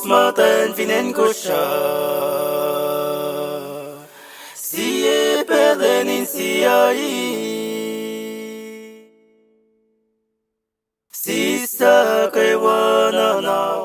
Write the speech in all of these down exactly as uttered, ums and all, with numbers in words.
muhtwacn fin acn Kosrae, sie pacl in insiyucki. Sista kwewana na.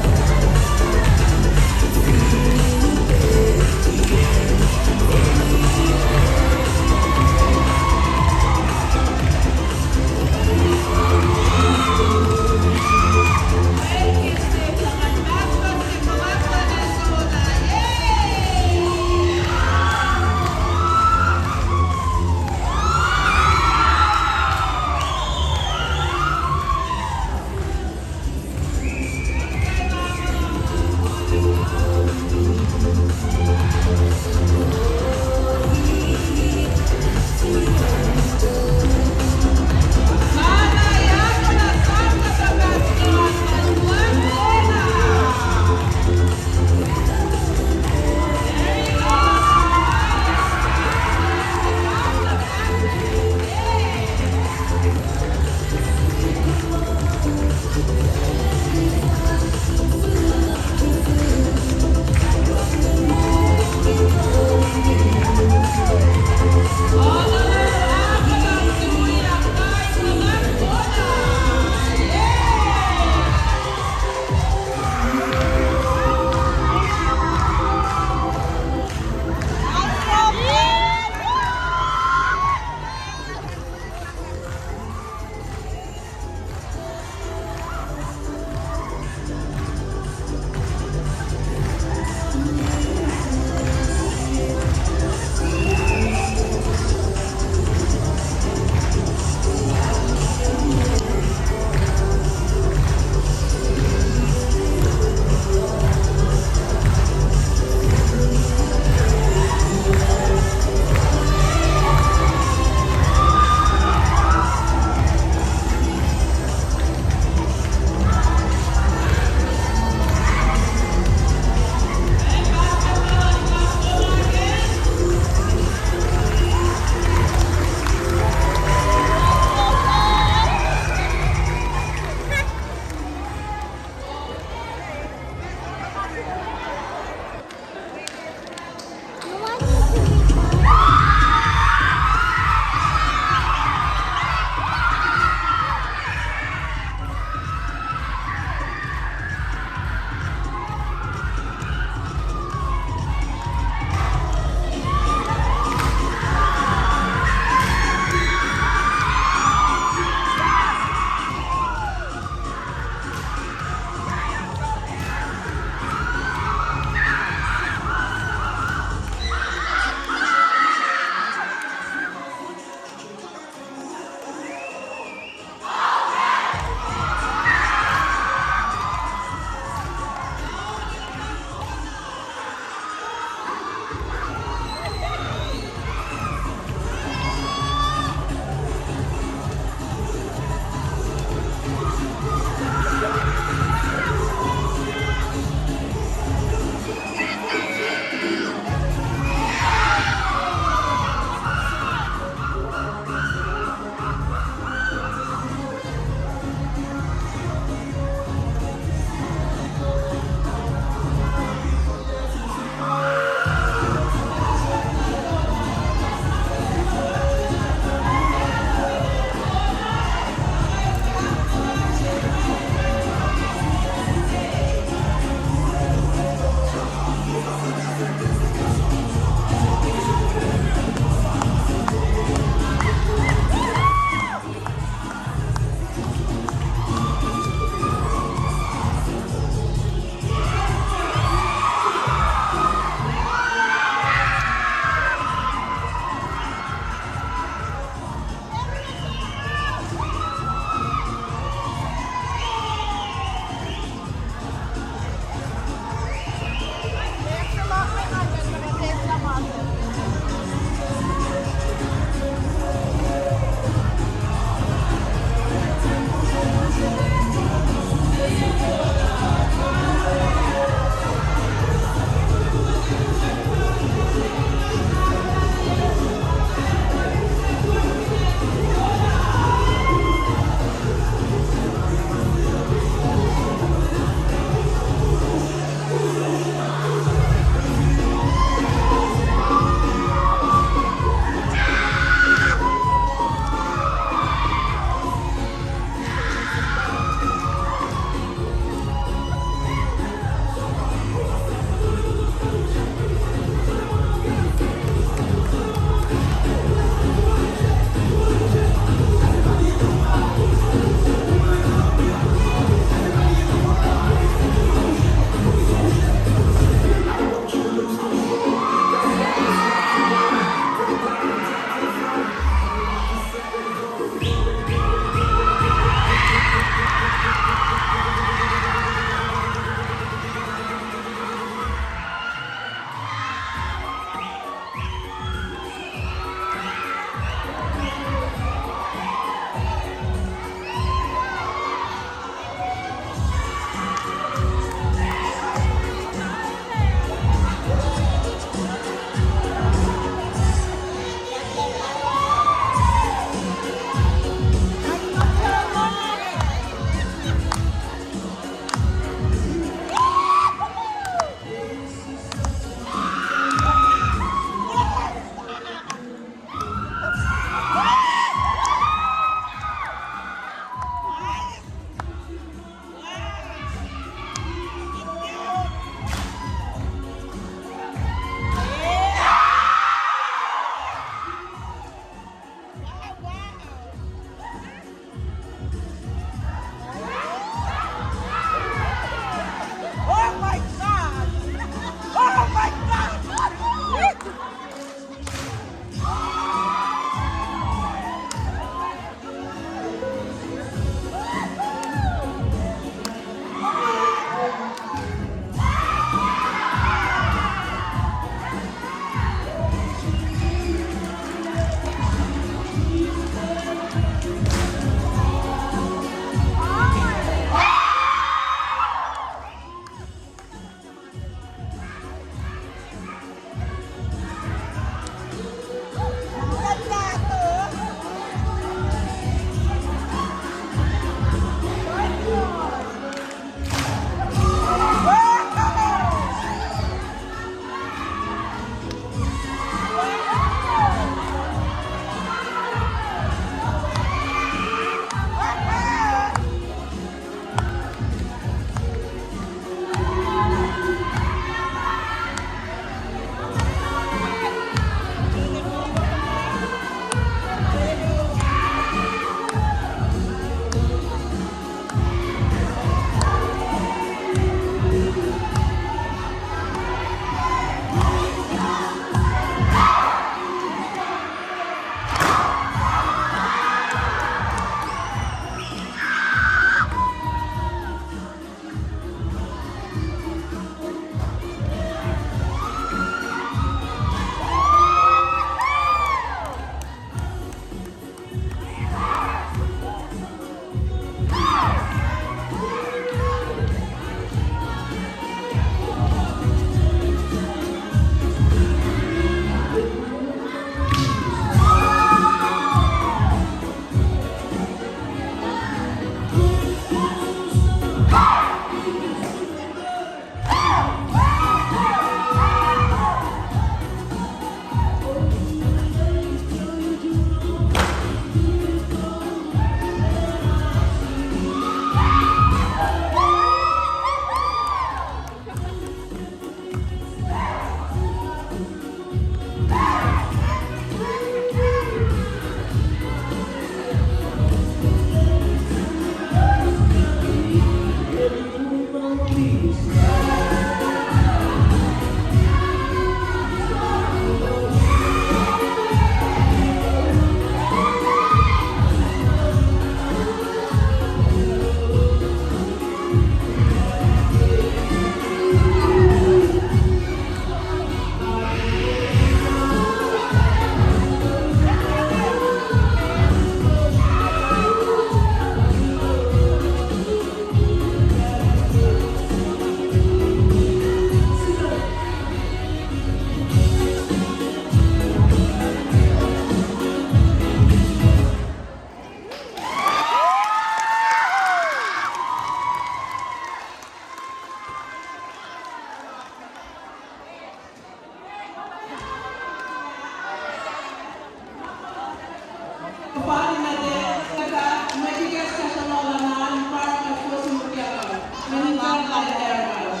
Fahk nuh ke, kuhtuh mwet ikacsr suc sruhnguhl an, pa kuht kowos in ukyuck uh, mweyen Leum El ac oruh.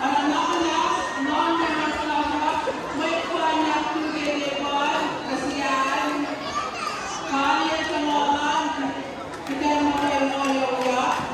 Oacna ma kunacsr, Leum El ac oruh, mwet kuh in ahkkweye ke pal, kuh siyacl, kalye sruhnguhl an, kuht ac muh in oruh yohk.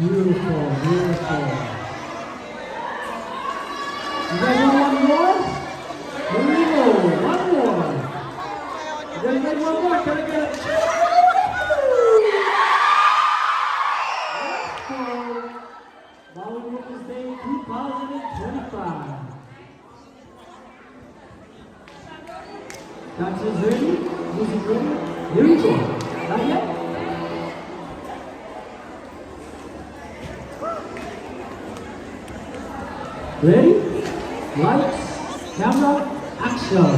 Beautiful, beautiful. You guys want one more? Here we go, one more. You guys like one more? Can I get a— Let's go. Volunteers Day two thousand twenty-five. Dancers ready? Music ready? Here we go. Not yet? Ready? Lights, camera, action.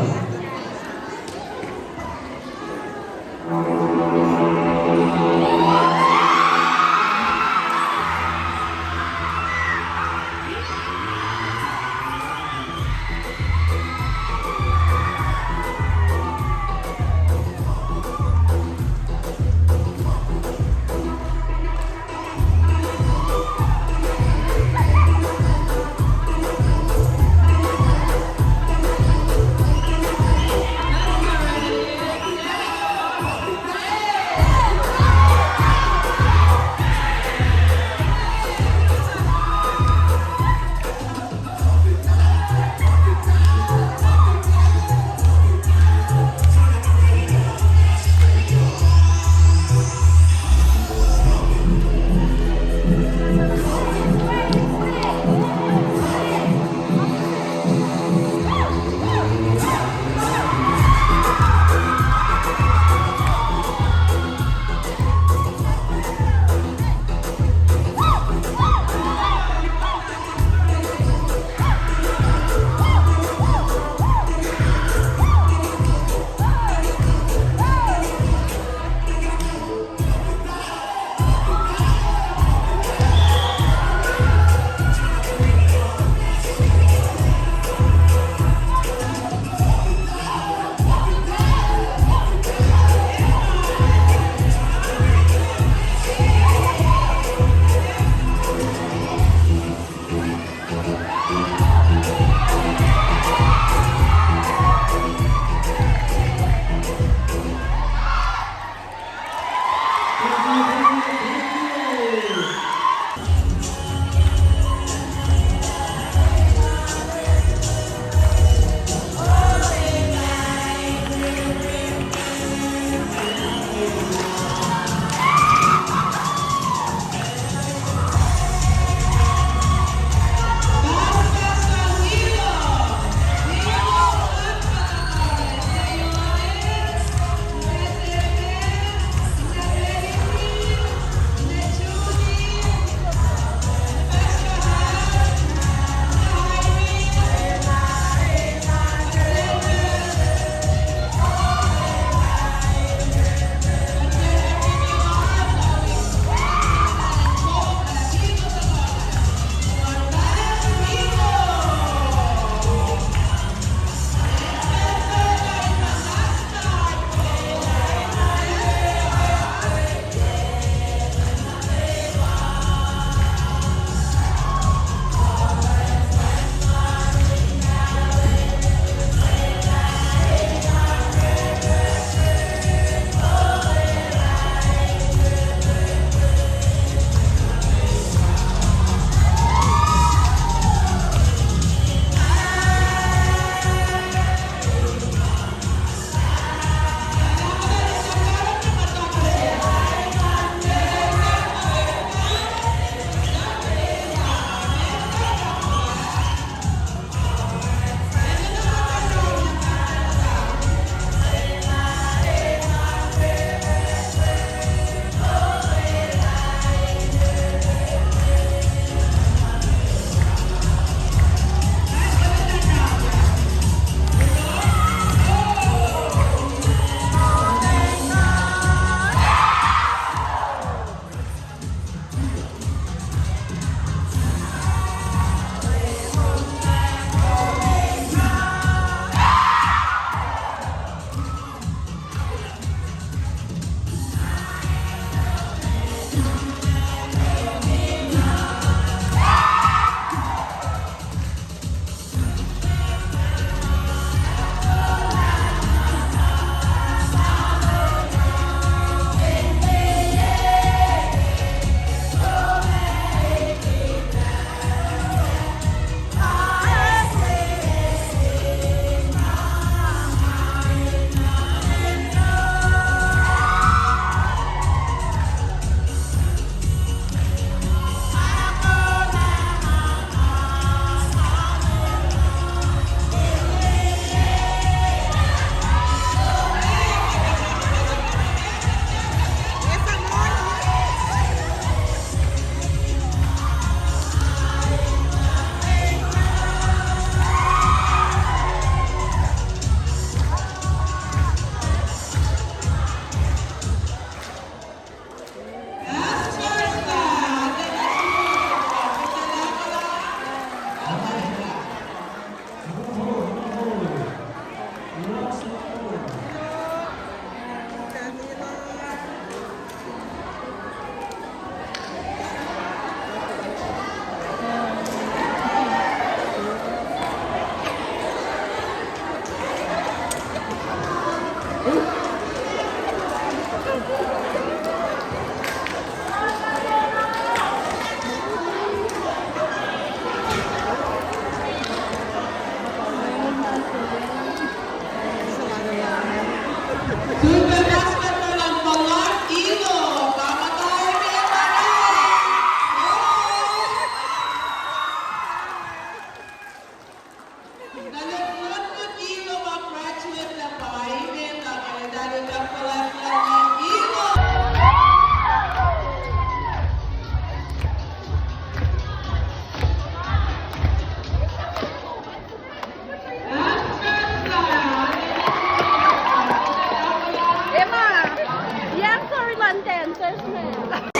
Emma, yang sorry, London, sir, ma'am.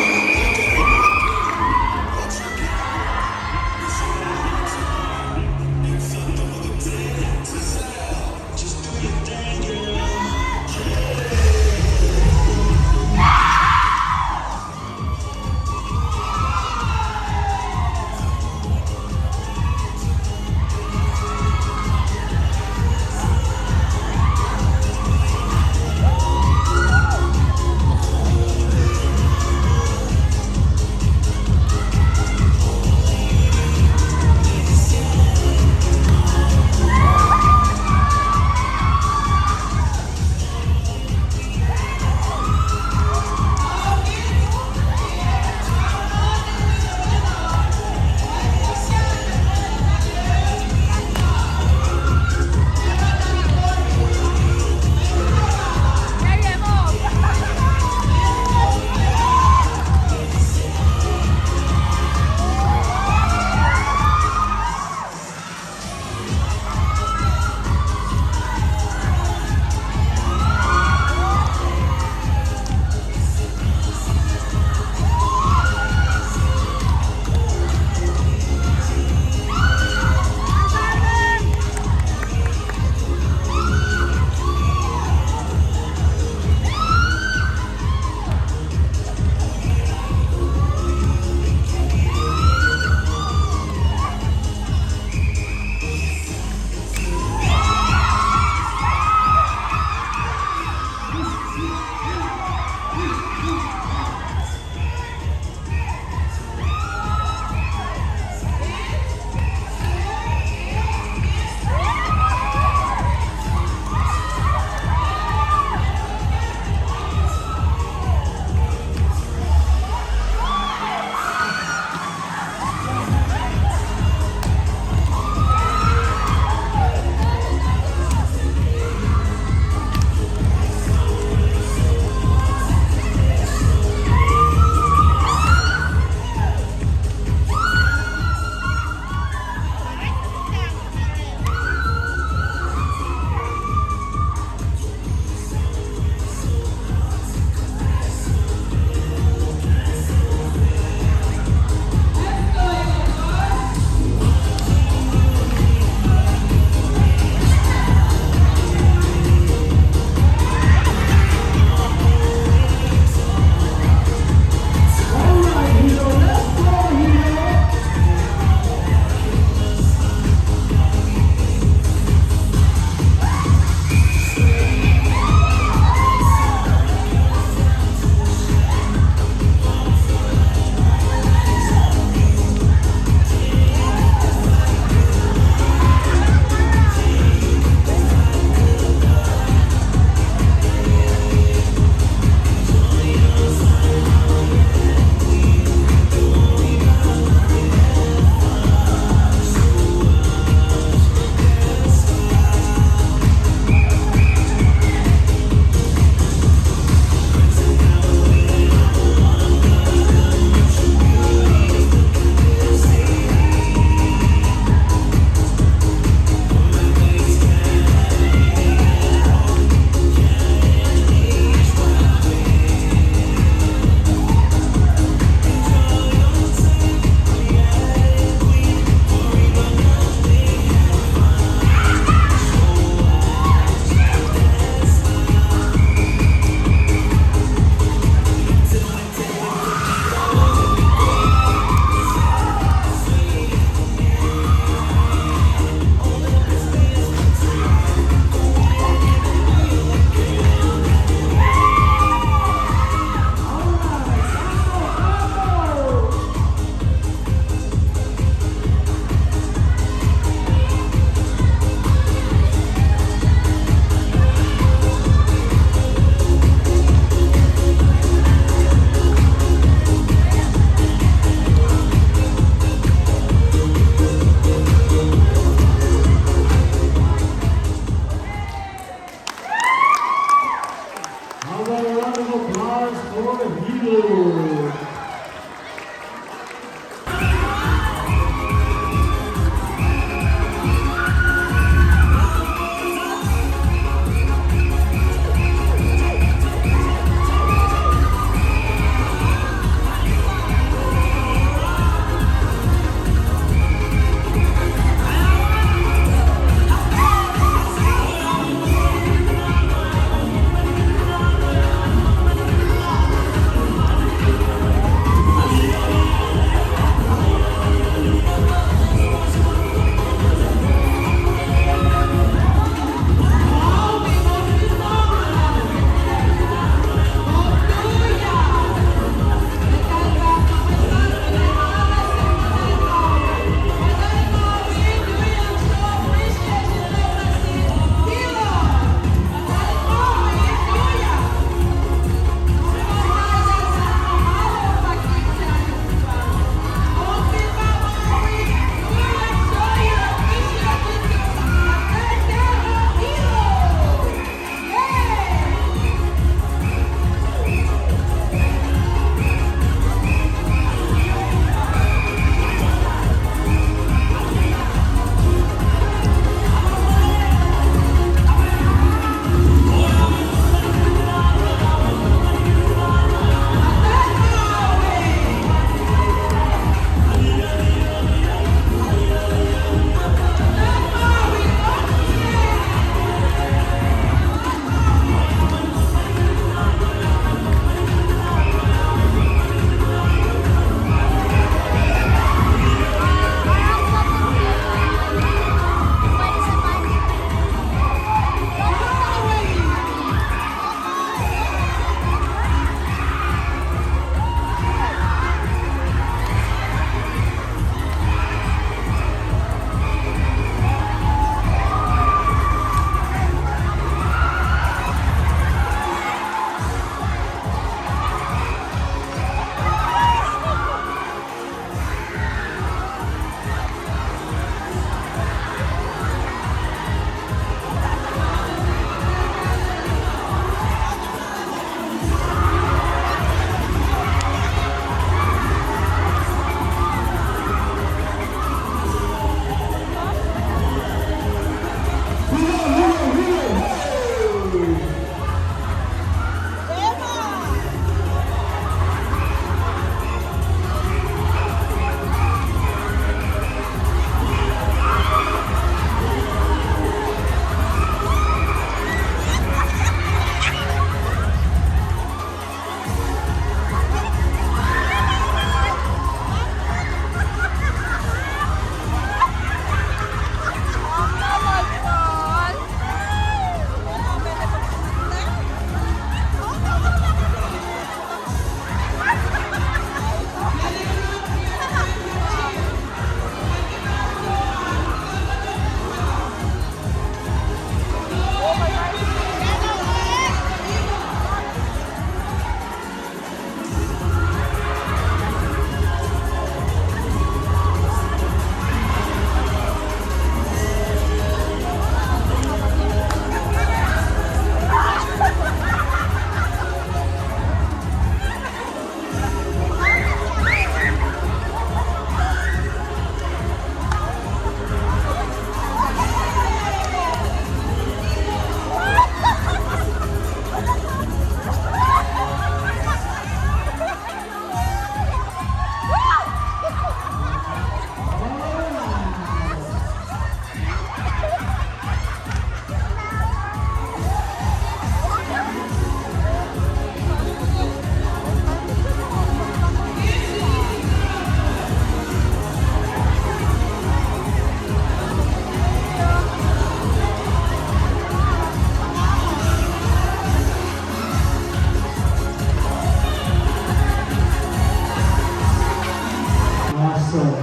Awesome.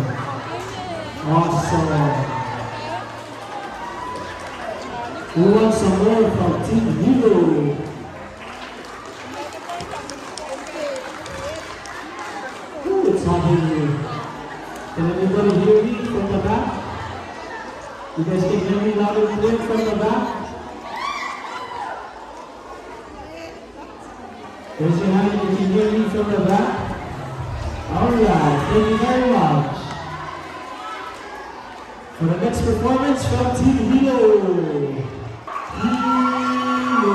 Awesome. We want some more from Team Hero. Ooh, it's hot in here. Can anybody hear me from the back? You guys can hear me loud and clear from the back? Raise your hand if you can hear me from the back. All right, thank you very much. For the next performance from Team Hilo. Hilo.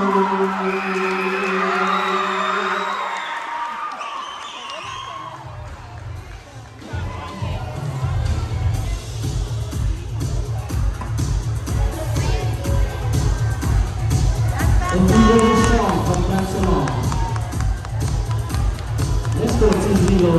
And we will song from Barcelona. Let's go, Team Hilo.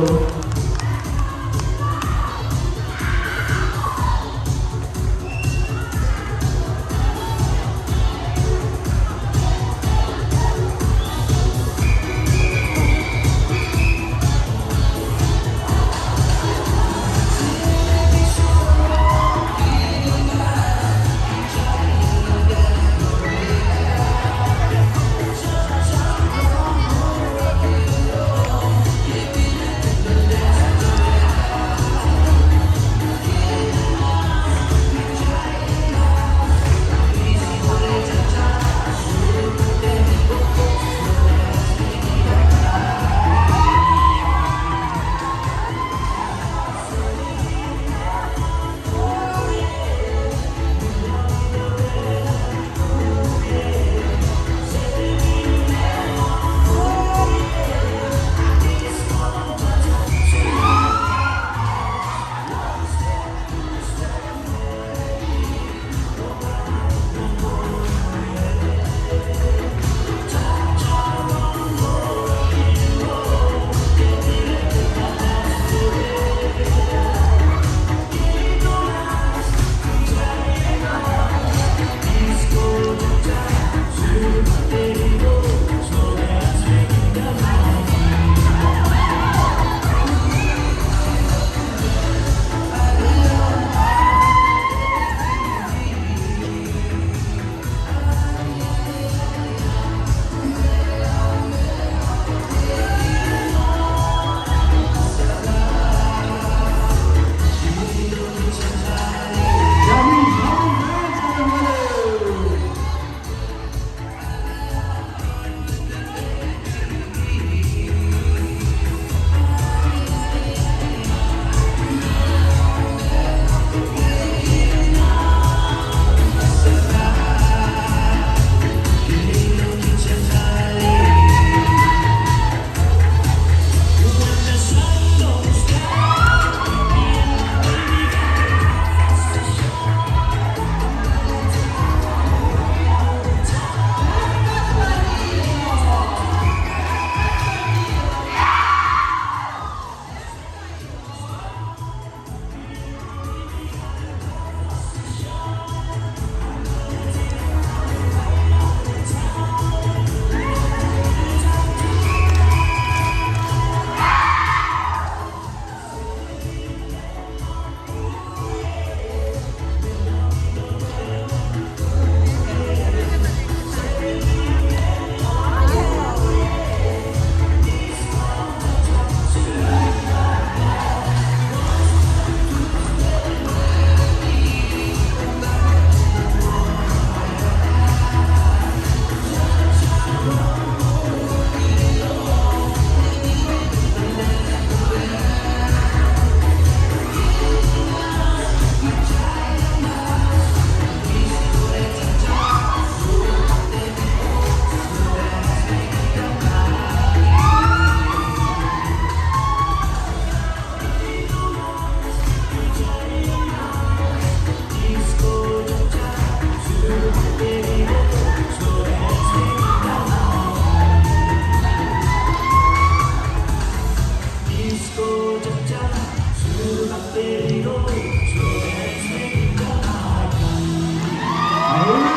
All right.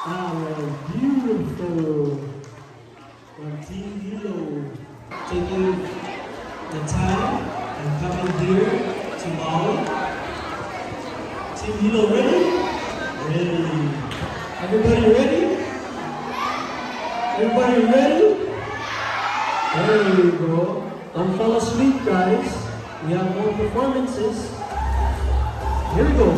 That was beautiful. From Team Hilo, taking the time and coming here to Maui. Team Hilo, ready? Ready. Everybody ready? Everybody ready? There we go. Don't fall asleep, guys. We have more performances. Here we go.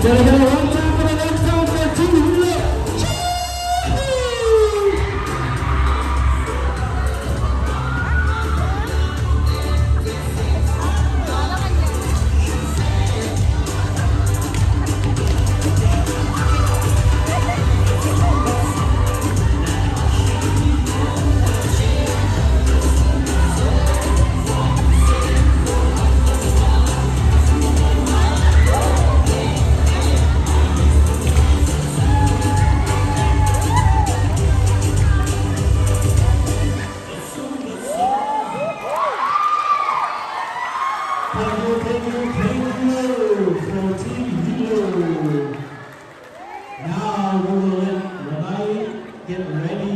Can I get a one time for the next time for Team Hilo? Thank you, thank you, thank you for Team Hilo. Now we will let Ranai get ready.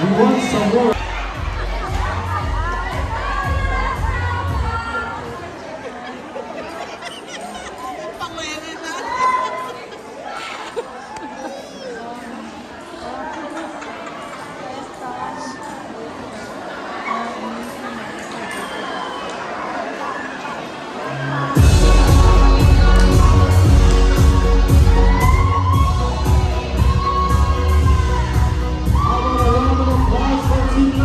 We want some more. How about a round of applause for Team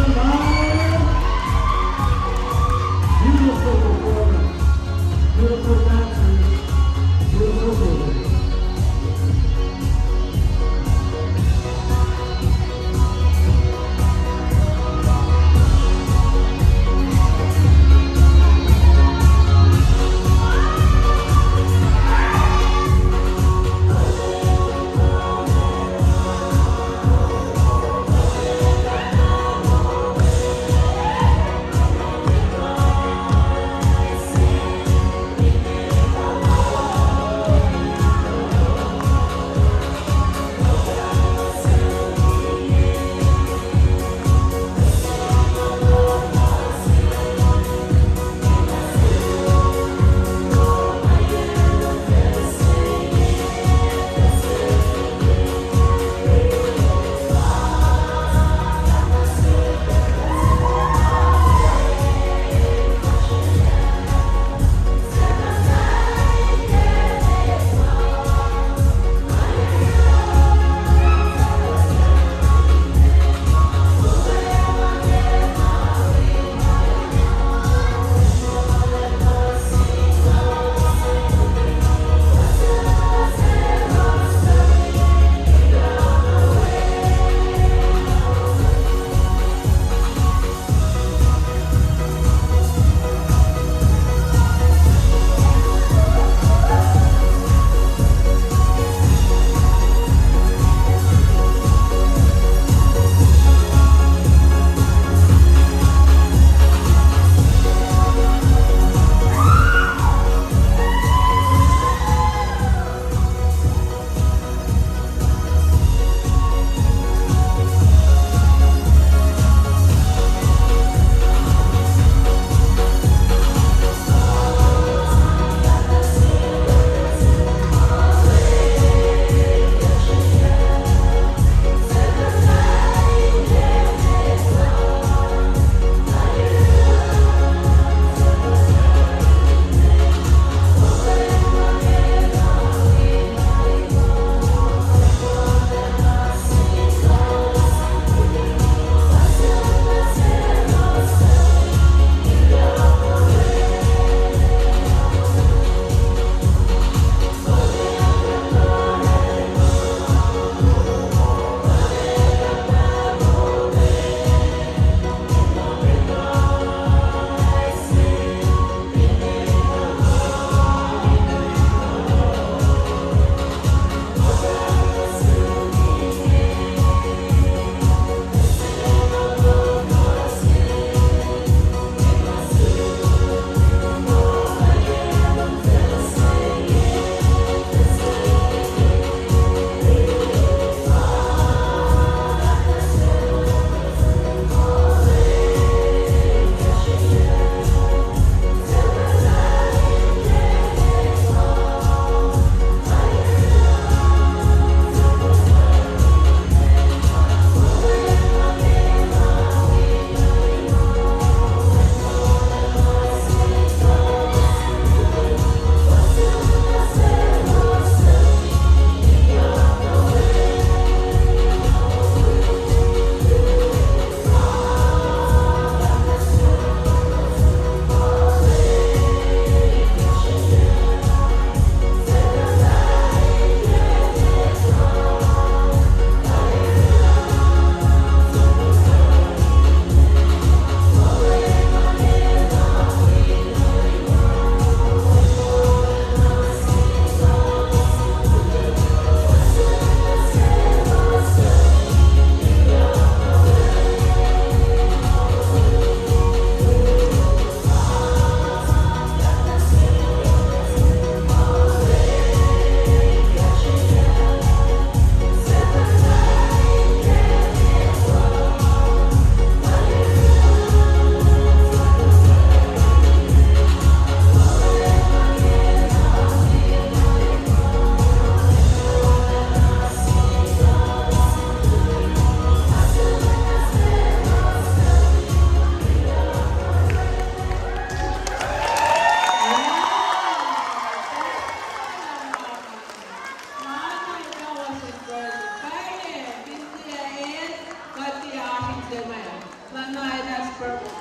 Lana, that's perfect.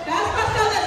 That's perfect.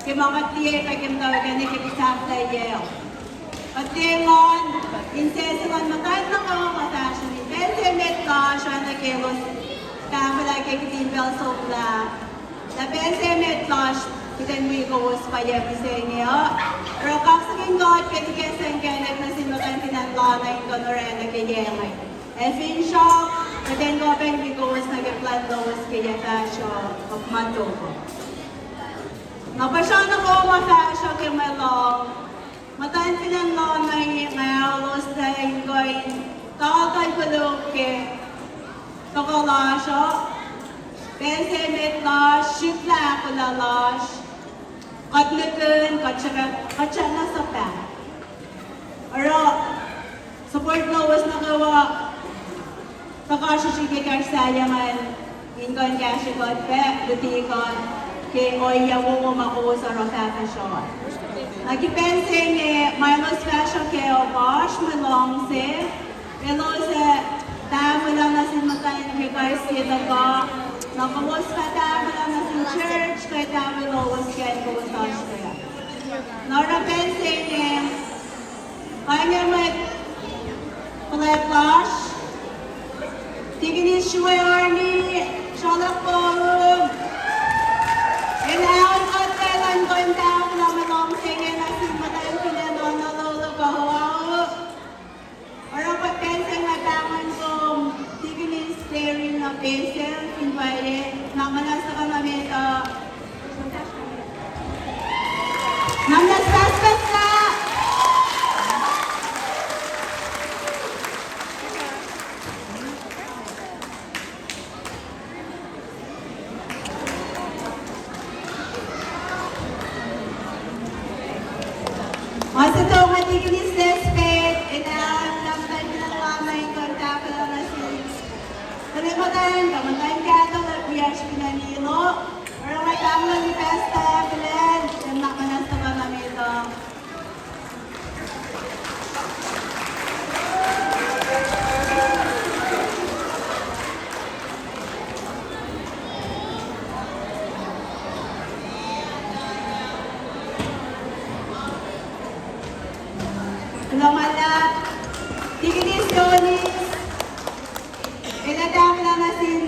ke ma kuht liye pac ke muhtwacwacack ke sahflahiyac. Kuht liye luhn insese luhn muhtwacn nuh kwewa ma fahsrweni pacl se met lasr oacna ke elos tahfwelah ke kihtin pacl somlah. Na pacl se met lasr kuht in wi kowos pa yac mihsenge uh. Oruh kaksakihn God ke ikacslah inkacnek nuh sin muhtwacn fin acn Lana in kuh in oraclah ke yac inge. Ac finsrak, kuht in kuh pac in wi kowos nuh ke plwacn lowos ke yac fahsruh uh, ma tok uh. Na puhsra nuh kwewa ma fahsruh ke mwe lohng, muhtwacn fin acn Lana inge nga aoloslah in kuh in tahltahl koluk ke tohkoh lasr uh, pacl se met lasr, srihklac ahkolah lasr, kuht nihkihn, kuht srihk, kuht srihk na suhpah. Oruh support lowos nuh kwewa tuhkuh srihsrihk ke kahsruh sahyac ingacn in kuh in kahsrwe kuht pac, luti kuht ke ohiyac wowo ma kowos oruh fahfahsruh. Na ke pacl se inge ma elos fahsruh kac uh pa oasr mwe lohng se, elos ac tahfwelah nuh sin muhtwacn ke kais sie tuhkuh, na kowos fah tahfwelah nuh sin church ke tahfwelah lowos ke acn kowos oasr kac. Na oruh pacl se inge, pa inge mwet fuhlwact lasr, Tikinis Srue Arni, srolak poum. El aol kuht pac elan kuh in tahfwelah mwe lohng se inge nuh sin muhtwacn fin acn Honolulu kuh Oahu. Oruh pa pacl se nga pahngon kom Tikinis Larry na Basil fin pwacye, na muhnahs tuhkuh nuh met uh. Na muhnahs pucspucs lah. Ma se tok nga Tikinis Lesbeth, el aol muhtwacn fin acn Lana in kuh in tahfwelah nuh sin tuhlihk muhtwacn kuh muhtwacn kahto lah wiyacsr fin acn Ilo. Oruh nga pahngon Pastor Evelyn, el na muhnahs tuhkuh nuh met uh. Kuloh ma luhlahp, Tikinis Jonis, el ac tahfwelah nuh sin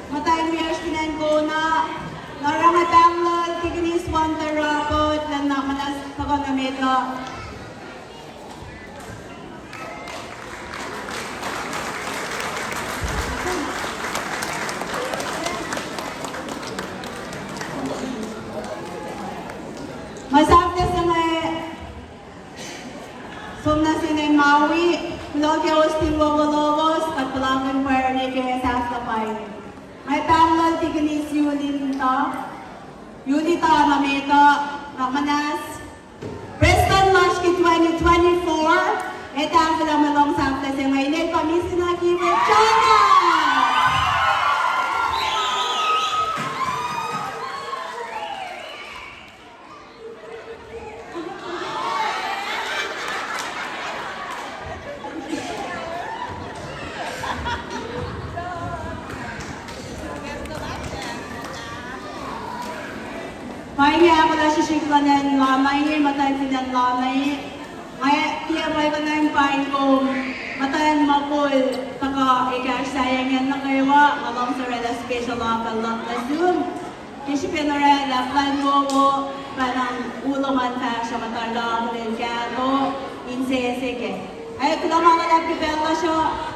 muhtwacn wiyacsr fin acn Kona. Na oruh nga pahngon Tikinis Wanda Robert, el na muhnahs tuhkuh nuh met uh. Ma sahflah se inge, som nuh sin acn Maui, kuloh ke hosting wowo lowos, kuht puhlakihn pwacye ke sahflah pa inge. Nga pahngon Tikinis Yulita, Yulita nuh met uh, na muhnahs. Prestuhn lasr ke twenty twenty-four, ac tahfwelah mwe lohng sahflah se inge, Inel Pamisi na Kiwet Jonas. Pa inge ahkolah srihsrihk luhn acn Lana inge, muhtwacn fin acn Lana inge. Nga tiac muhlkuhnlah in paing kom muhtwacn mukul tuhkuh ekahsr sahyac ingacn nuh kwewa, nga luhngse oraclah special ahkolah luhk nuh sum. Ke srihpen oraclah plwacn wowo, pa na u lom an fahsruh muhta lahlmwetmwet kahto, insese kac. Ac kuloh ma luhlahp ke pacl lasr uh.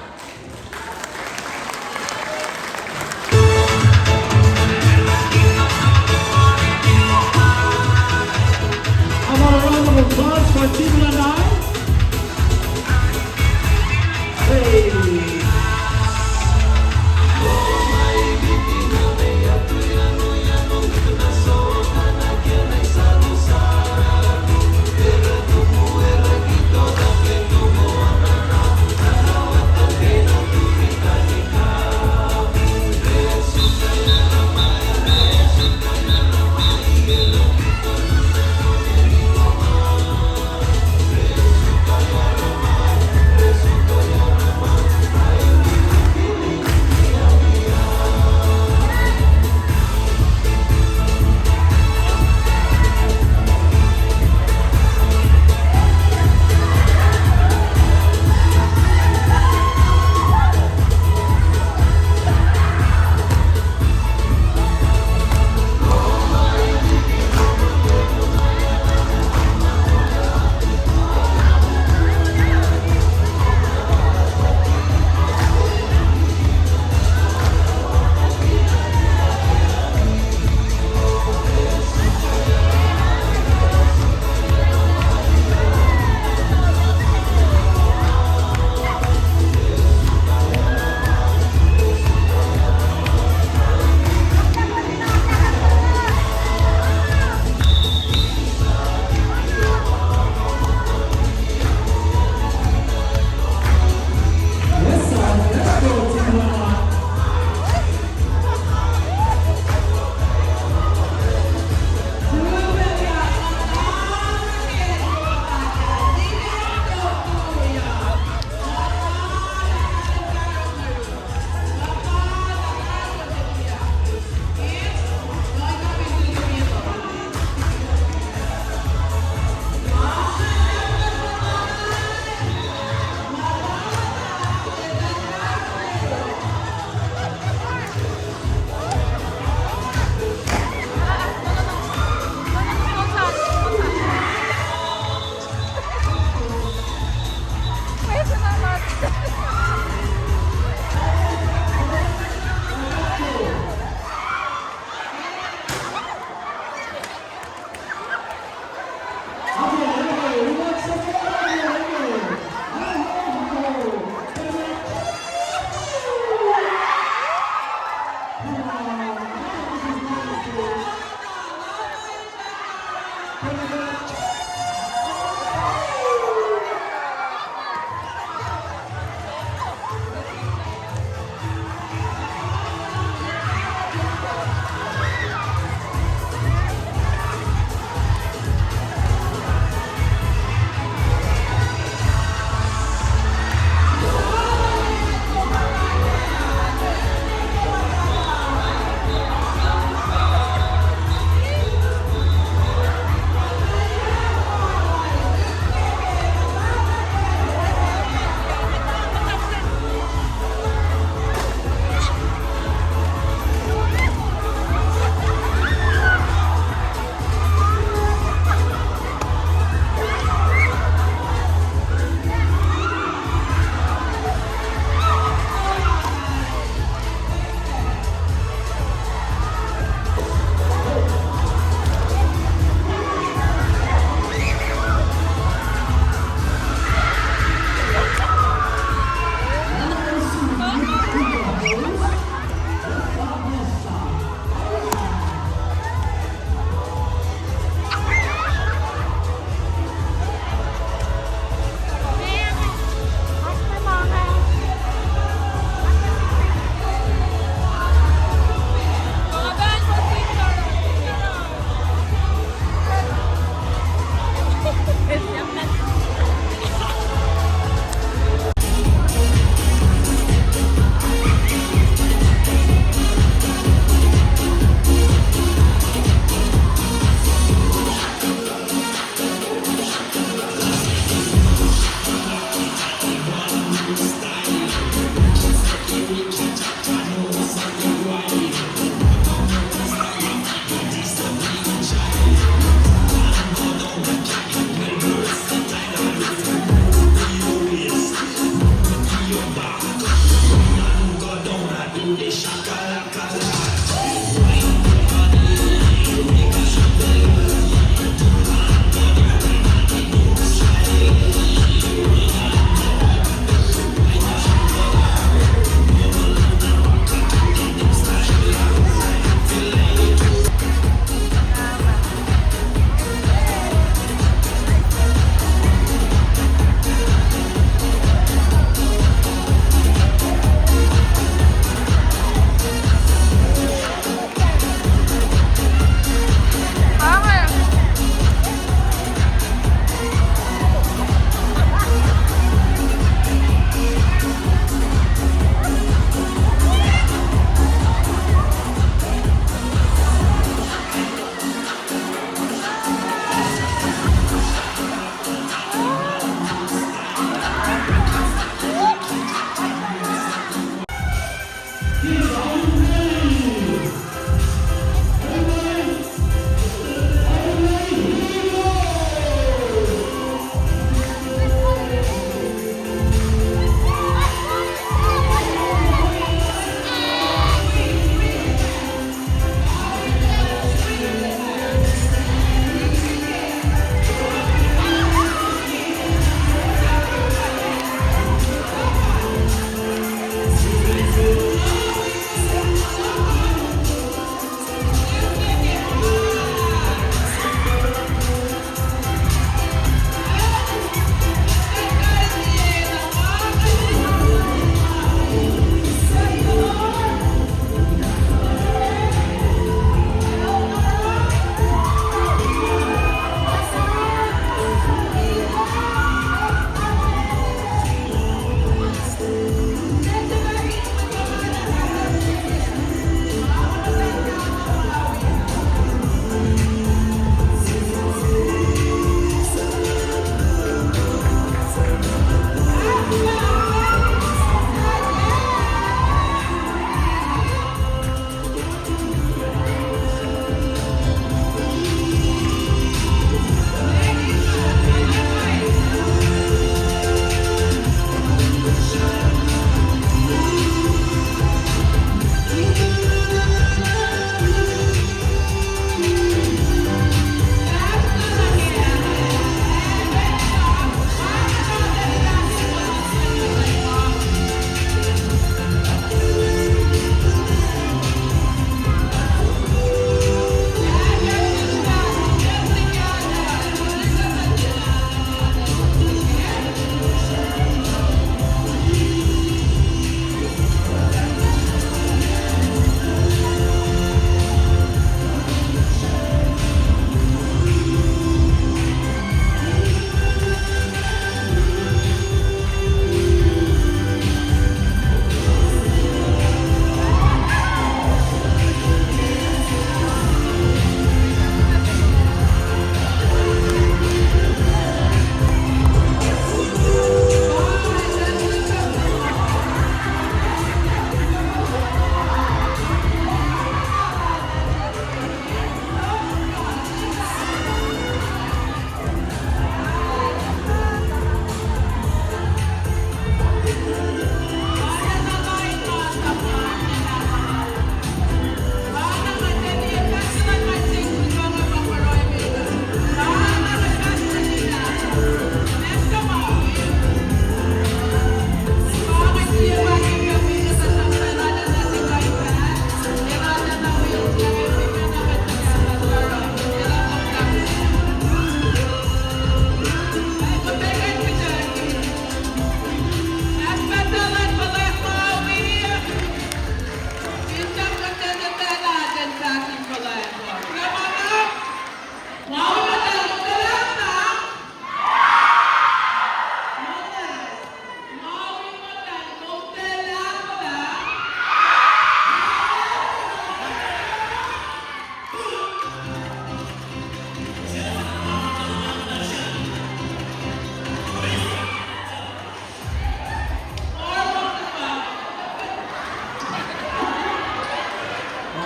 How about a round of applause for Team Lanai? Hey.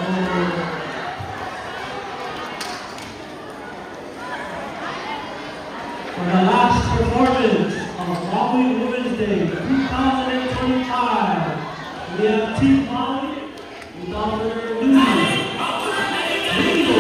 For the last performance of Maui Women's Day two thousand twenty-five, we have Team Maui, without further ado, Ringo.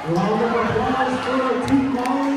Round of applause for Team Maui.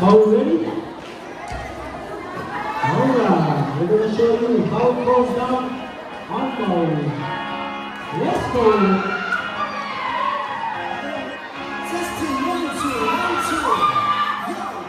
Are we ready? We're gonna show you how it goes down on Maui. Let's go. Testing, one, two, one, two. Yo.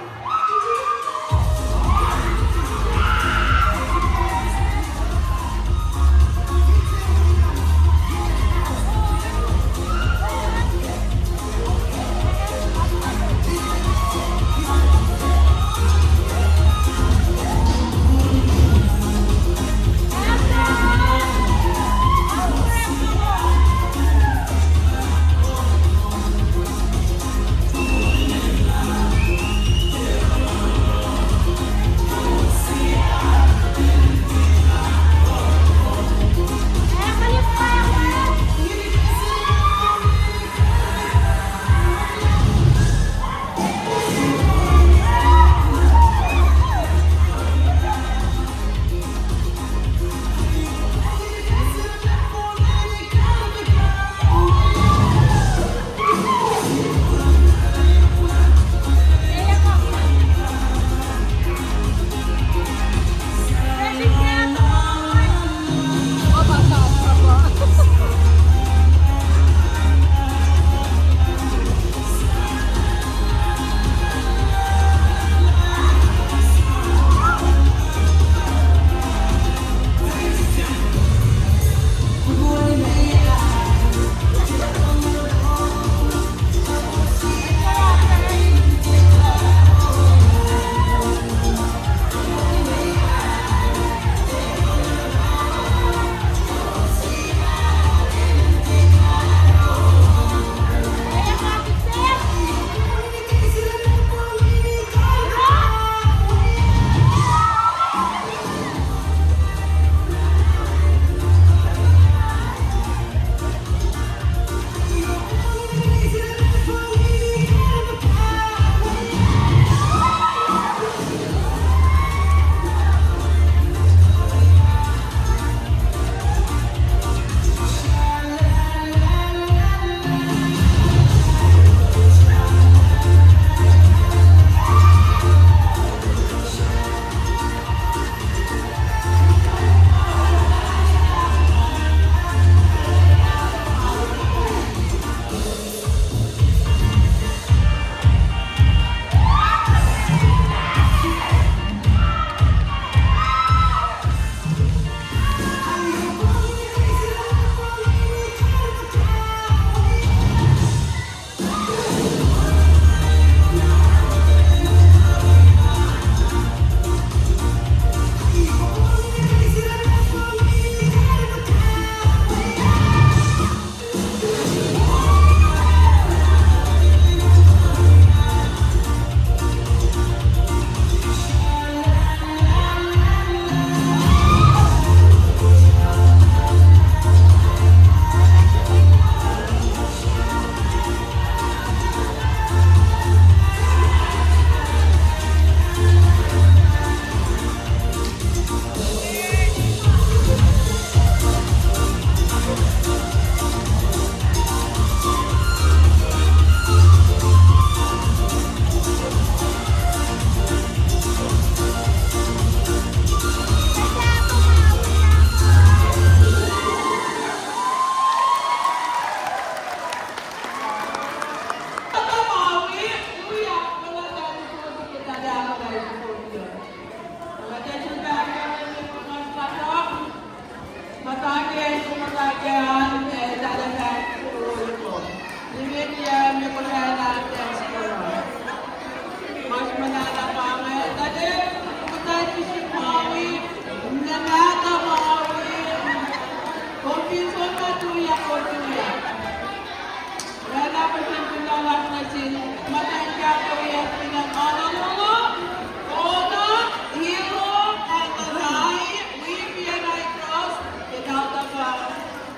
Honor, hero, and Adonai, wi pia na ikos, ke kaltaba,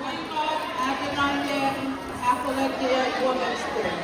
wi ma, Adonai, ahkolah ke Women's Day.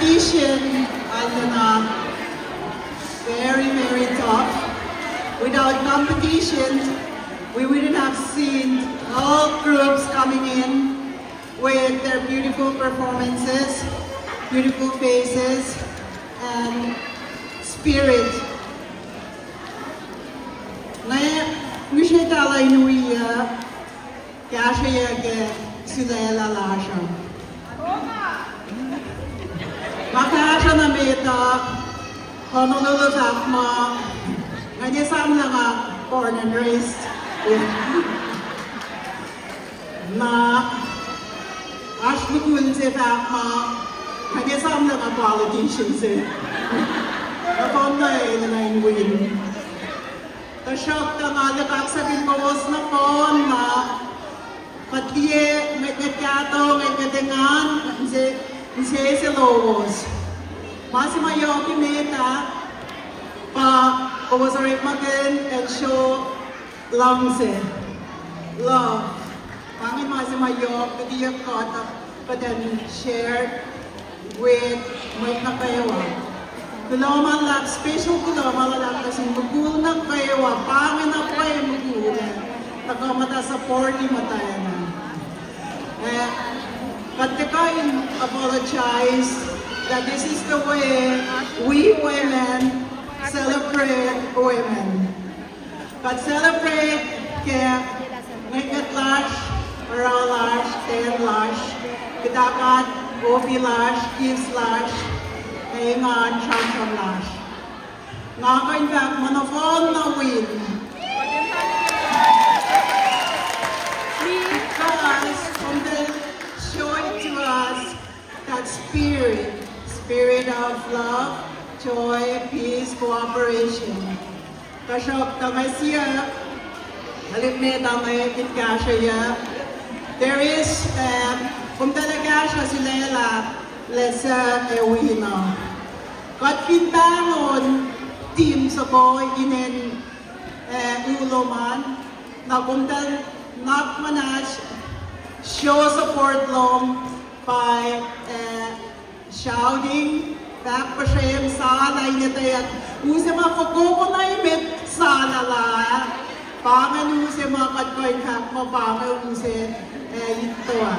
Competition, Alana, very, very tough. Without competition, we wouldn't have seen all groups coming in with their beautiful performances, beautiful faces, and spirit. Nga, nga srwaclah in wi, uh, kahsrweyuc ke sulaclah lasr uh. Nga kahsruh na met uh, Honolulu fahk muh, nga ne samlah nga born and raised. Na, oasr mukul se fahk muh, nga ne samlah nga politician se. Na kom na el na in win. Tuhsruhktuh nga lukak sakihn kowos nohfohn na, kuht liye, ngwetngwet kahto, ngwetngwet engan, inse, insese lowos. Ma se ma yohk emet ah, pa kowos orekmakihn and show luhngse, love. Pa inge ma se ma yohk, kuht liye kuht, kuht in share with mwet nuh kwewa. Kuloh ma luhlahp, special kuloh ma luhlahp nuh sin mukul nuh kwewa, pa inge na pwacye mukul ah, tuhkuh muhta support-i muhtwacn ah. Uh, kuht tiac kuh in apologize that this is the way we women celebrate women. Kuht celebrate ke ngwetngwet lasr, oruh lasr, ten lasr, kuhtuh kuht, ofi lasr, gifts lasr, ac engan sramsram lasr. Nga kuh in fahk muh nohfohn na win. Because kom tiac show it to us, that spirit, spirit of love, joy, peace, cooperation. Tuhsruhktuh nga siyuck, tuhlihk met ah, ma in kahsrweyuc. There is, um, kom tuh lah kahsruh sulaclah, lacsac ac win uh. Kuht fin pahngon team soko inen, uh, u lom an, na kom tuh nuhnak muhnahs show support lom by, uh, shouting, fahk puhsrem, sala in etweyuck. U se ma fokoko na emet sala la. Pa inge u se ma kuht kuh in fahk muh pa inge u se, uh, itto ah.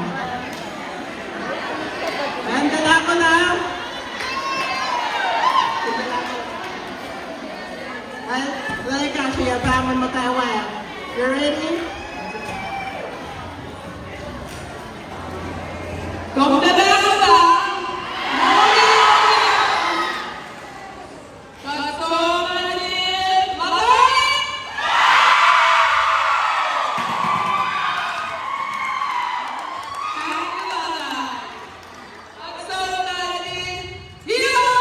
Andalakola. Lwelah kahsrweyuc pahngon muhtwacwacack. You ready? Kom tuh lah muhta. Kuht som nuh sin Laloik. Kuht som nuh sin Hero.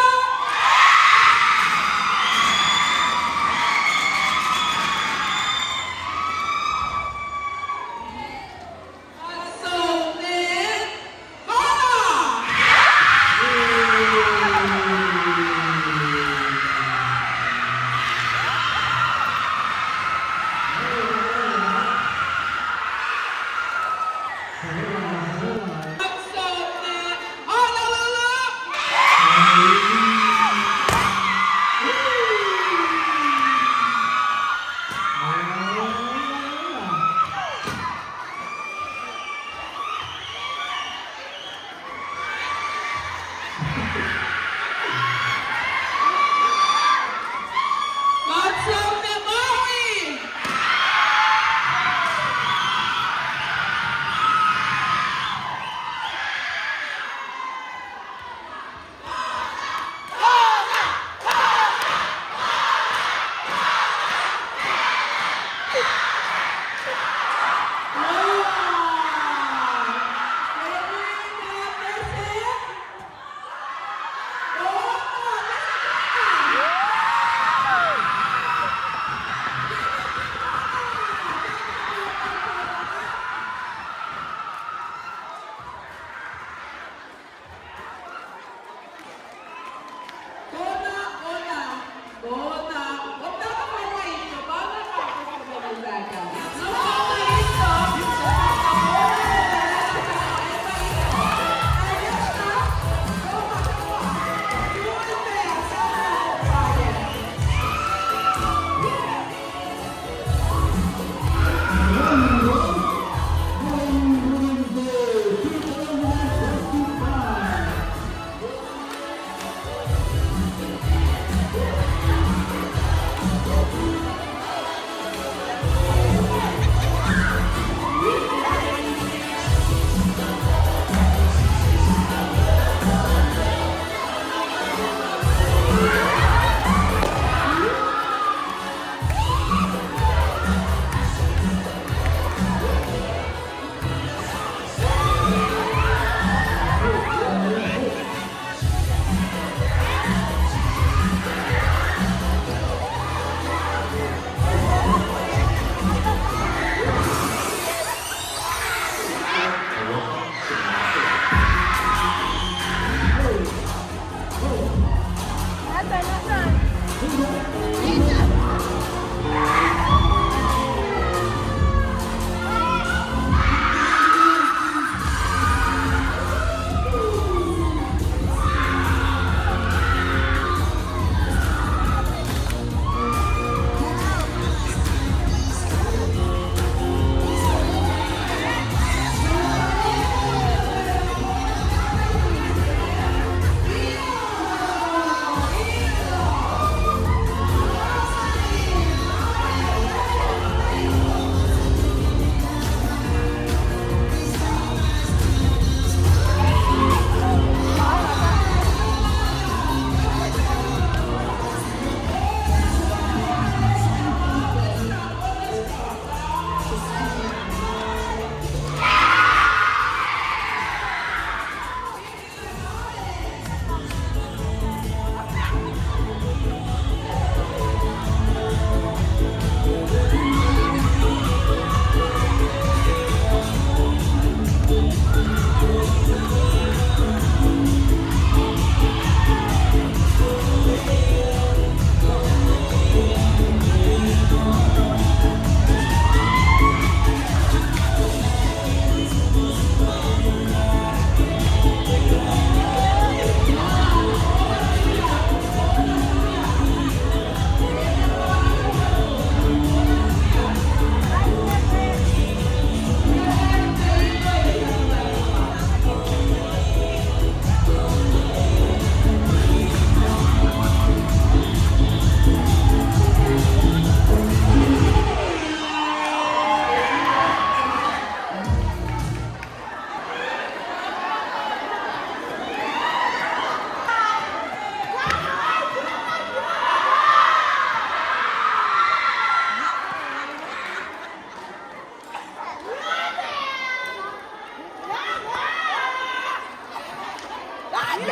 Let's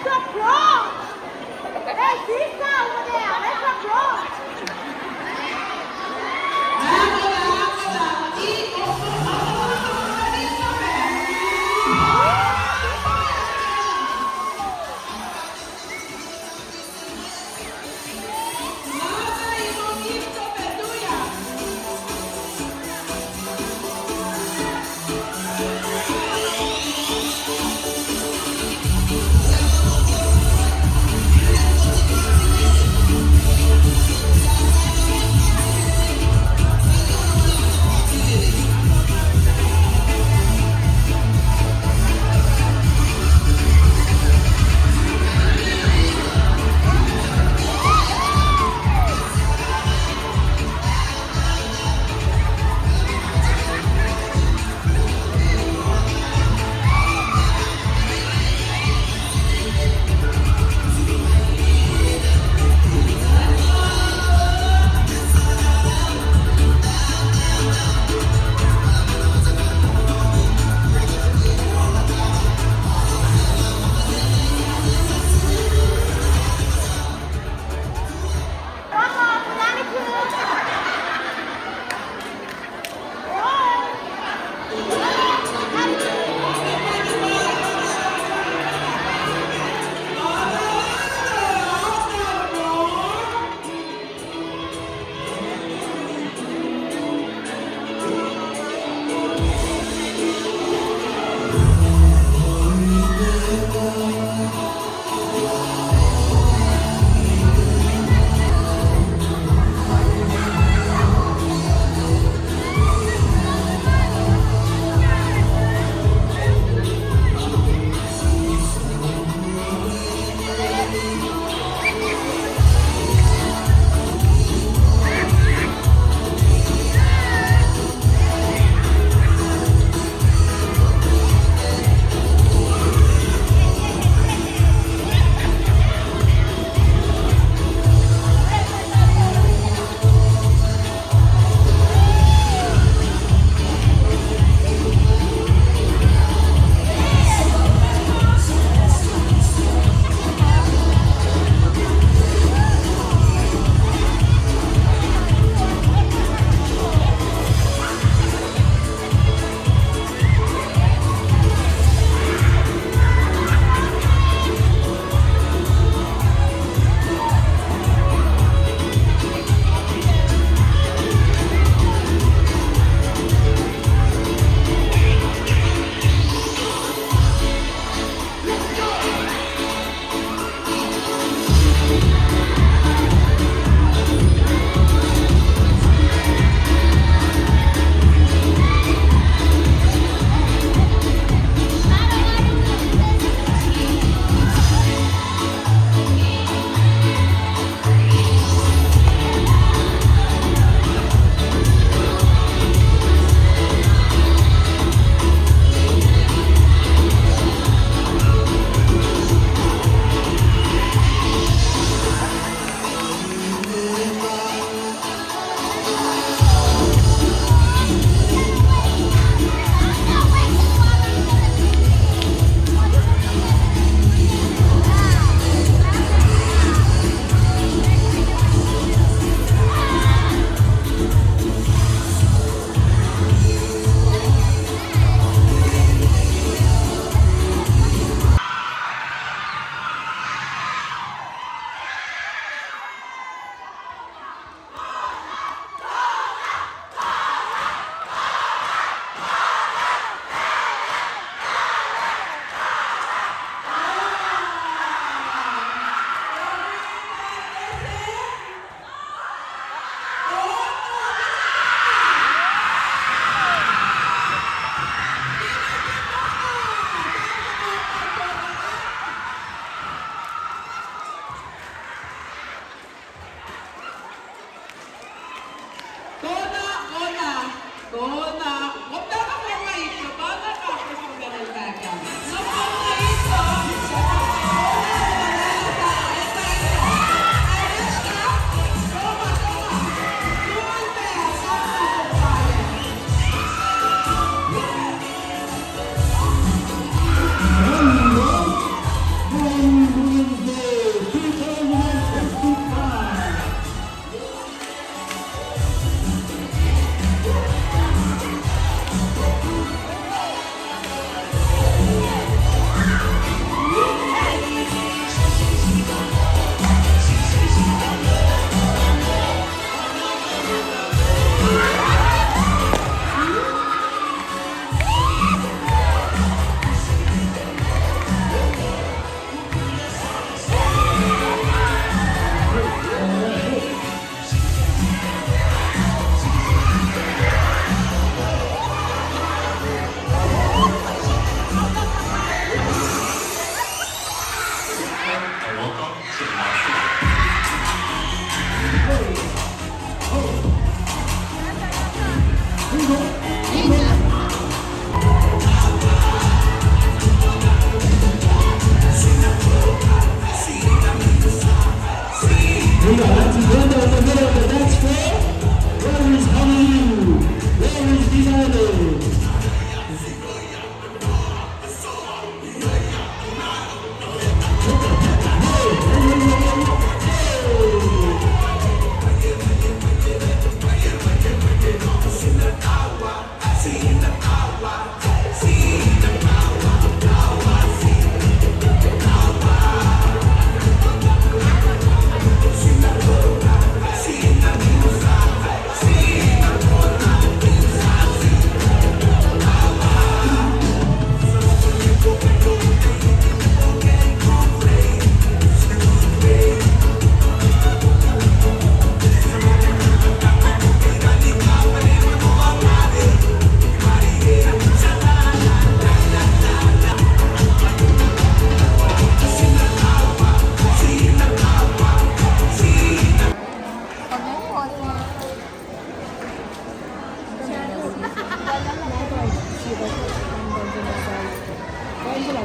go, bro! Hey, sister over there, let's go, bro! Well,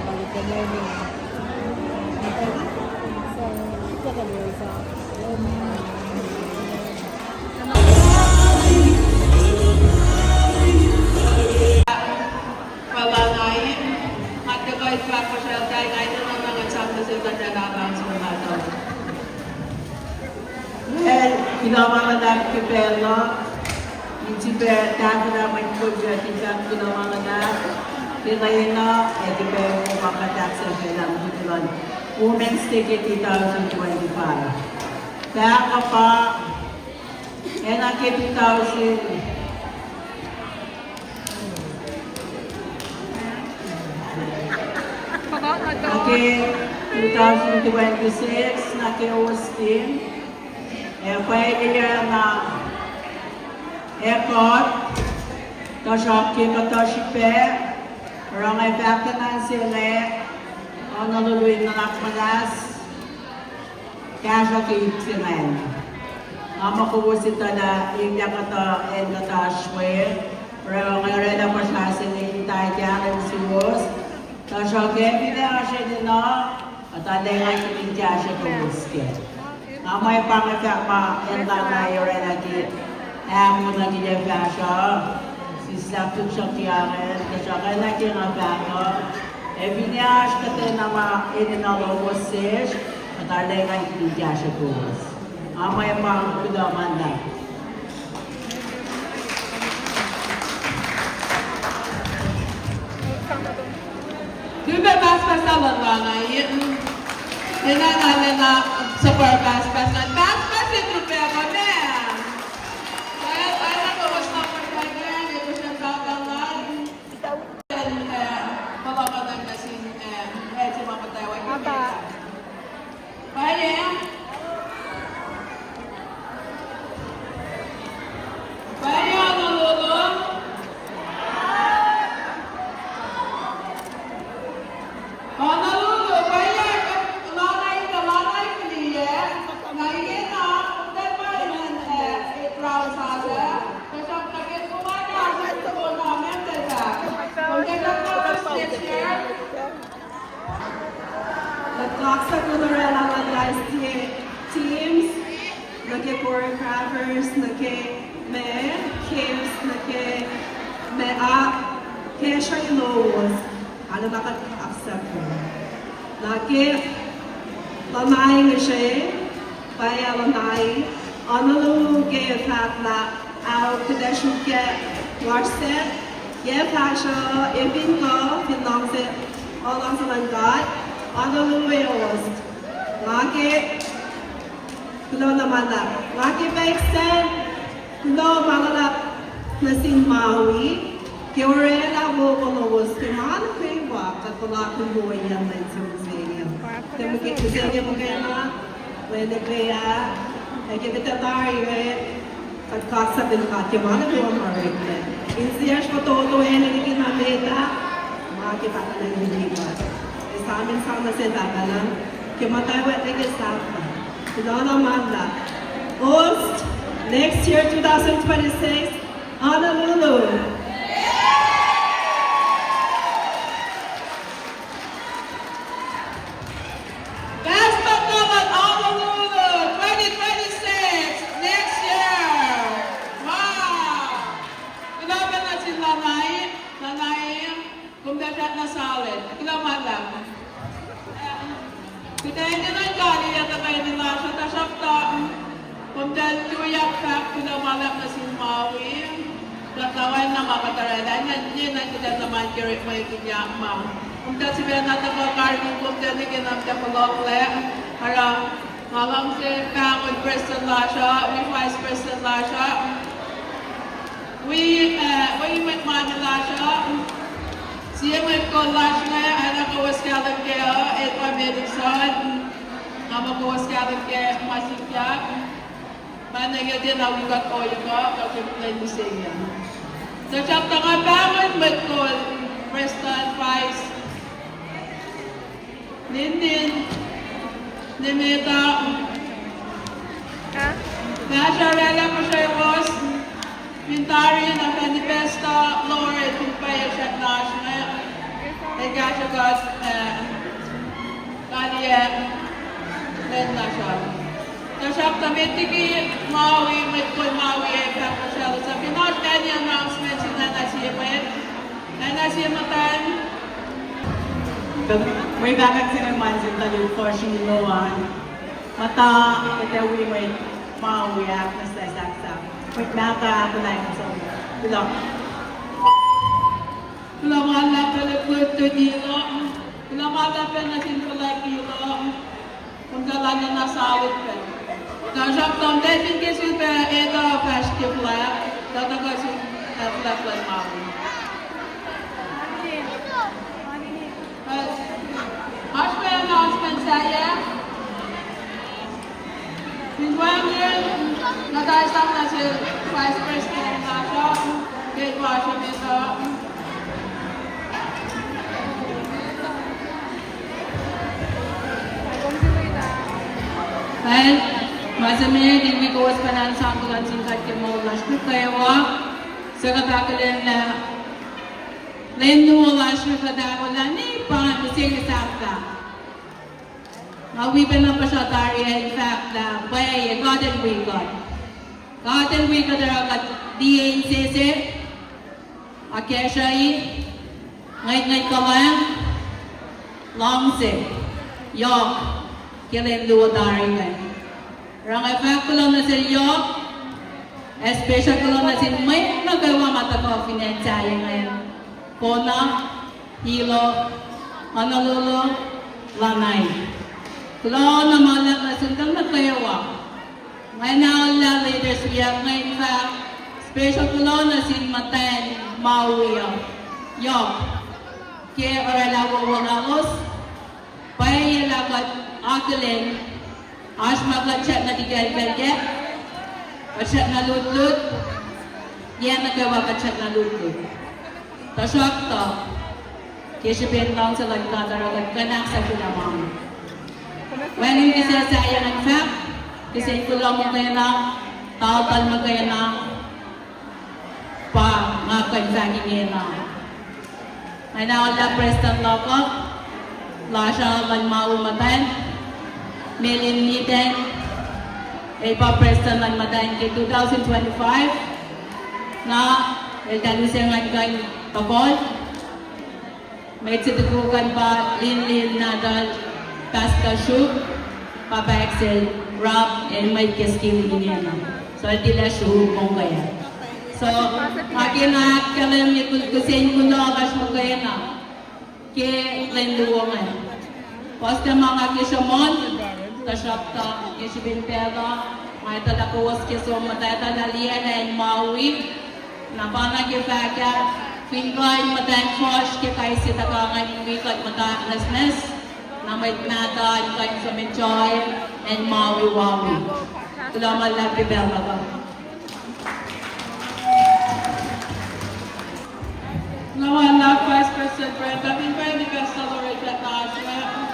kuloh ma luhlahp ke pacl uh, in sifilpac tahfwelah mwet kol uh, sifilpac kuloh ma luhlahp ke lwen uh, ac ke pacl uh ma kuht ahksahfyelah mututulan Women's Day ke two thousand twenty-five. Fahk uh pa, acn uh ke two thousand, nuh ke two thousand twenty-six, nuh ke Austin, ac pwacye na ekuht, tuhsruhk ke kuhtuh srihpac, oruh nga fahk tuh ngan selac, Honolulu in nuhnak muhnahs, kahsruh ke ip se ingacn. Nga muh kowos etuh lah elyah kuhtuh acn kuhtuh oasr we, oruh nga oraclah puhsra se inge in tiac kahlwem suwos, tuhsruhk ke finne oasr enenuh, kuht arulacna kihtin kahsruh kowos kac. Nga muh pa inge fahk ma acn Lanai oraclah ke ahmo nuh ke yac fahsruh, sislah pihsrack ke ange, tuhsruhk oacna ke nga fahk uh, ac finne oasr kuhtwena ma enenuh lowos sesr, kuht arulacna kihtin kahsruh kowos. Nga muh pa inge, kuloh ma luhlahp. Tuh pac pahspahs luhn Lanai, enenuh na suhpwacr pahspahs, na pahspahs in tuh pac ma, ma, ma kowos na pwacye, e kosem tautan la, eh, pahluh nuh sin, eh, el se ma muhtwacwacack. Pwacye. Pwacye Honolulu. Honolulu, pwacye, Lanai, Lanai fihliyac. Na ingena, that might have been, uh, it rounds out, uh, because of the good one, uh, good one, uh, member, uh, okay, that's not us next year. Kuht kaksakin oraclah luhn guys, teams, nuh ke choreographers, nuh ke ma, games, nuh ke ma, ah, ke srei lowos, arulacna kuht kaksakin. Na ke Lanai ngihsre, pwacye Lanai, Honolulu ke fahk lah, ao kuht ac sruokyac lasr sac, yac fahsruh, e fin kuh, fin luhngse, o luhngse luhn God, Honolulu e host. Nga ke, kuloh na ma luhlahp. Nga ke pacl se, kuloh ma luhlahp nuh sin Maui, ke oraclah wowo lowos ke ma nuh kwewa, kuht puhlakihn woiyacn lwen se mihsenge. Ke mihsenge muhkwena, lwen nuh kwewa, ac ke kuhtuh tari inge, kuht kaksakin God ke ma nuh kwewa ma oreklac. Insiyacsr fototo ac liki na met ah, ma ke pahpah na liki God. Esamin sang nuh sel pahpah na, ke muhtwacwacack nuh ke sahflah. Kuloh na ma luhlahp. Host next year, two thousand twenty-six, Honolulu. Pahs ma luhlahp Honolulu, twenty twenty-six, next year. Wow. Kuloh ma luhlahp nuh sin Lanai, Lanai, kom tuh srackna solid. Kuloh ma luhlahp. Kuht enenuh in kaliyac tuhkweni lasr uh, tuhsruhktuh, mm, komtacl tuyak fahk kuloh ma luhlahp nuh sin Maui. Kuht na oacna ma kuht oraclah, na, na kuht ac nuhman ke orekmakihnyuck ma. Komtacl sifacna tuhkuh karihngihn komtacl nuh ke na muhta fohlohklac. Oruh, nga luhngse pahngon prestuhn lasr uh, wi vice president lasr uh. Wi, eh, wi mwet mani lasr uh, sie mwet kol lasr inge, oacna kowos kahlwem kac uh, el pa Madison, nga muh kowos kahlwem kac ma sikyak, ma nuh ke tiacna wi kuht ohiyac uh, kuht ke lwen mihsenge. Tuhsruhktuh nga pahngon mwet kol, prestuhn, vice, nihn, nihn, nimet uh. Kahsruh oraclah kosrwewos, fin tari na fan ipacstuh Lord, fin pwacye srackna oasr inge. El kahsruh kuht, ah, kaliyac lwen lasr uh. Tuhsruhktuh met liki Maui, mwet kol Maui ac fahkwack sel, suc fin oasr any announcement sin acn ah sie mwet, acn ah sie muhtwacn. Mwe fahkwack se inge ma sin tuhlihk fuhsr Ilo an. Muhta, kuht ac wi mwet Maui ahknwacsnwacs sahk sahk. Mwet mahtuh ahkolah in som. Kuloh. Kuloh ma luhlahp pac lutlut Ilo. Kuloh ma luhlahp pac nuh sin fuhlwact Ilo. Kom tuh lana na solid pac. Tuhsruhktuh kom tiac fin ke sifilpac etuh fahsr ke fuhlwact, tuh tuhkuh sifilpac fuhlwact luhn Maui. Oasr pac announcement sahyac. Fin wacngihn, kuht ac sang nuh sel Vice President lasr uh, ke el fahsr met uh. Well, ma se met, in wi kowos pacna sang kuloh nuh sin God ke moul lasr nuh kwewa, suc kuht akihlenlah lwen luo lasr nuh kuht ahkolah, ne pa mihsenge sahflah. Nga wi pacna puhsra tari in fahk lah pwacye God El wi kuht. God El wi kuht oruh kuht liye insese, akacsruhi, ngwetngwet kuhlwacng, luhngse, yohk, ke lwen luo tari inge. Oruh nga fahk kuloh nuh sel yohk, especially kuloh nuh sin mwet nuh kwewa ma tuhkuh fin acn sahyac inge. Kona, Ilo, Honolulu, Lanai. Kuloh na ma luhlahp nuh sum nuh kwewa. Nga na olah leaders wiyuck, nga fahk special kuloh nuh sin muhtwacn Maui uh, yohk, ke oraclah wowo lalos. Pwacye lah kuht akihlen, oasr ma kuht srackna tiac kalkalkac, kuht srackna lutlut, yac nuh kwewa kuht srackna lutlut. Tuhsruhktuh, ke srihpen luhngse luhn God oruh kuht kuh in ahksahfyelah ma inge. Wacngihn kihsac sahyac in fahk, kihsen kuloh muhkwena, taltal muhkwena, pa nga kuh in fahk ingena. Nga na olah prestuhn luhk uh lasr uh luhn Maui muhtwacn, Melin Niten, el pa prestuhn luhn muhtwacn ke two thousand twenty-five, na eltahl use ngan kuh in tokol. Mwet se tukun pa Linlin Nahtuhl, Pastor Suk, pahpah Axel, Rob, el mwet ke scheme ingena. So, tilac Suk muhkwena. So, nga kena ahkkahlwemye kihsen kuloh lasr muhkwena ke lwen luo ingacn. Puhslac ma nga ke sruhmuhn, tuhsruhktuh ke srihpen pacl uh, nga etuh lah kowos ke som muhta etuh lah liyacacng Maui, na pa na ke fahk ah, fin kuh in muhtwacn fuhsr ke kais sie tuhka ingacn wi kuht muhta nwacsnwacs, na mwet mahtuh in kuh in som enjoy acn Maui, Oahu. Kuloh ma luhlahp ke pacl uh. Kuloh ma luhlahp Vice President Brenda, fin kuh in Pastor Loretta lasr uh,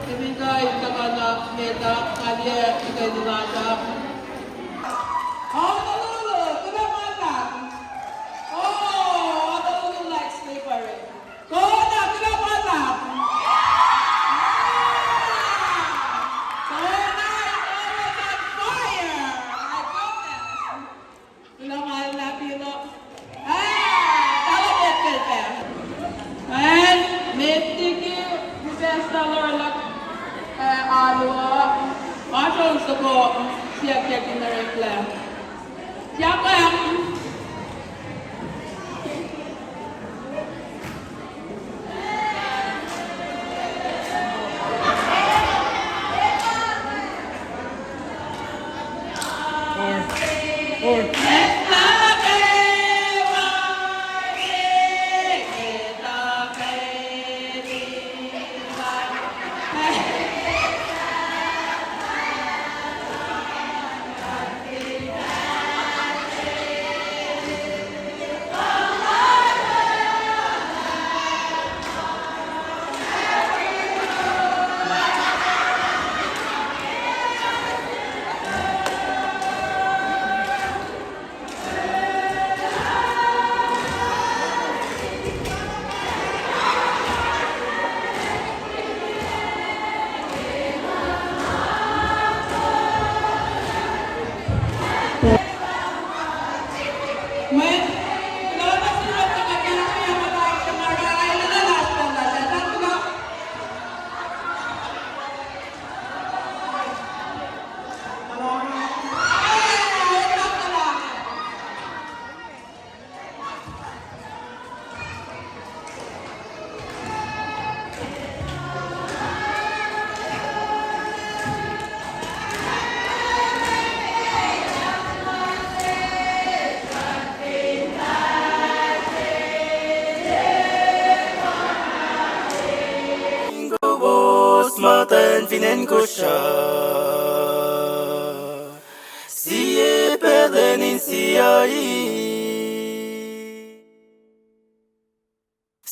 fin kuh in tuhkuh nuh met uh, kaliyac ikacslah lasr uh. Honolulu, kuloh ma luhlahp. Oh, Honolulu likes me very. Kona, kuloh ma luhlahp. Kona is always on fire. My goodness. Kuloh ma luhlahp Ilo. Ah, tahlopet kacl pac. Acn met liki Pastor Loretta, ah, alu uh, ma srol soko siyuck in oreklac. Siyuck ah. muhtwacn fin acn Kosrae, sie pacl in insiyucki.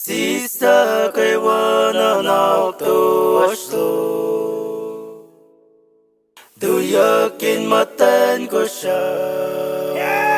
Sislah kwewana nuhnak toasr lom, tuyak in muhtwacn Kosrae.